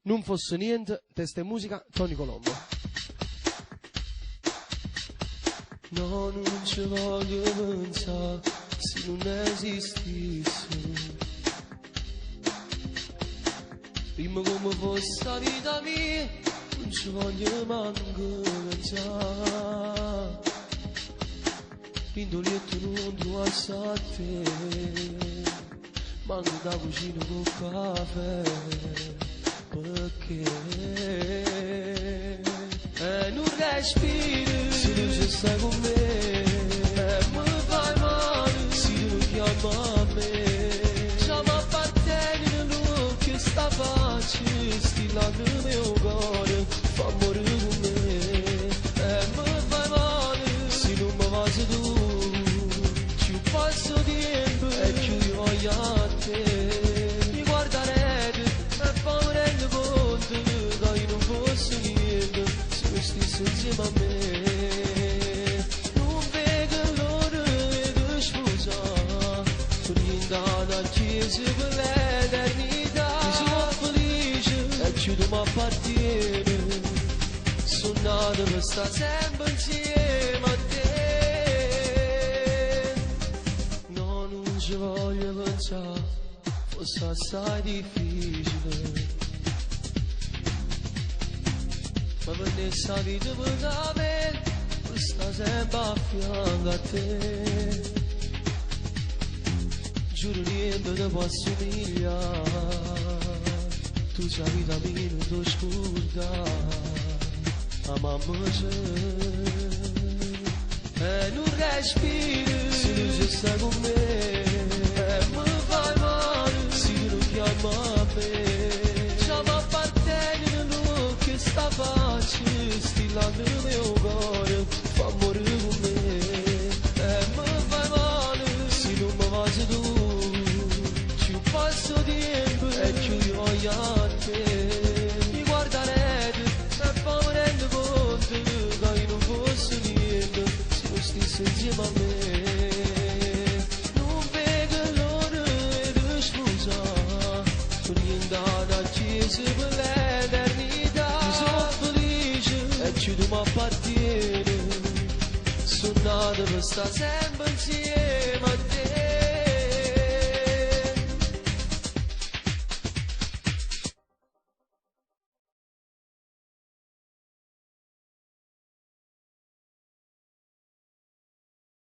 Nun fosse niente, testo e musica Tony Colombo. No, nun ce voglio pensà si nun esistisse. Dimme comme fosse 'a vita mia, nun ce voglio manco pensà. Dint' 'o lietto nun truvasse a te, manco 'int' 'a cucina cu 'o cafè, pecché e nun respiro si tu ce stai cu me, e me fai male si tu nun chiamme a me. Già m'apparteneno l'uocchie, sta faccia, sti lacrime e 'o core, fa ammore cu me. E me fai male si nun me vase tu, cchiù passa 'o tiempo e cchiù io voglio a te. Mi guardo aret e po' me rendo conto ca io nun fosse niente si nun stisse 'nzieme a me. Nun veco l'ora 'e te spusà, dint' 'a na chiesa pe l'eternità. Io so' felice e cchiù tu m'appartiene, so' nato pe sta sempe 'nzieme a te. No, nun ce voglio pensà, fosse assai difficile. Ma venesse 'a vita pe t'avè, pe sta sempe a fianco a te. Giuro niente te po' assumiglià, tu si 'a vita mia nun t' 'o scurdà. 'A mamma c'è e nun respiro si tu ce stai cu me, e me fai male si tu nun chiamme a me. Già m'apparteneno l'uocchie, sta faccia, sti lacrime e 'o core, fa ammore cu me. E me fai male si nun me vase tu, cchiù passa 'o tiempo e cchiù io voglio a te. Mi guardo aret e po' me rendo conto ca io nun fosse niente si nun stisse 'nzieme a me. Nun veco l'ora 'e te spusà, dint' 'a na chiesa pe l'eternità. Io so' felice e cchiù tu m'appartiene, so' nato pe sta sempe 'nzieme a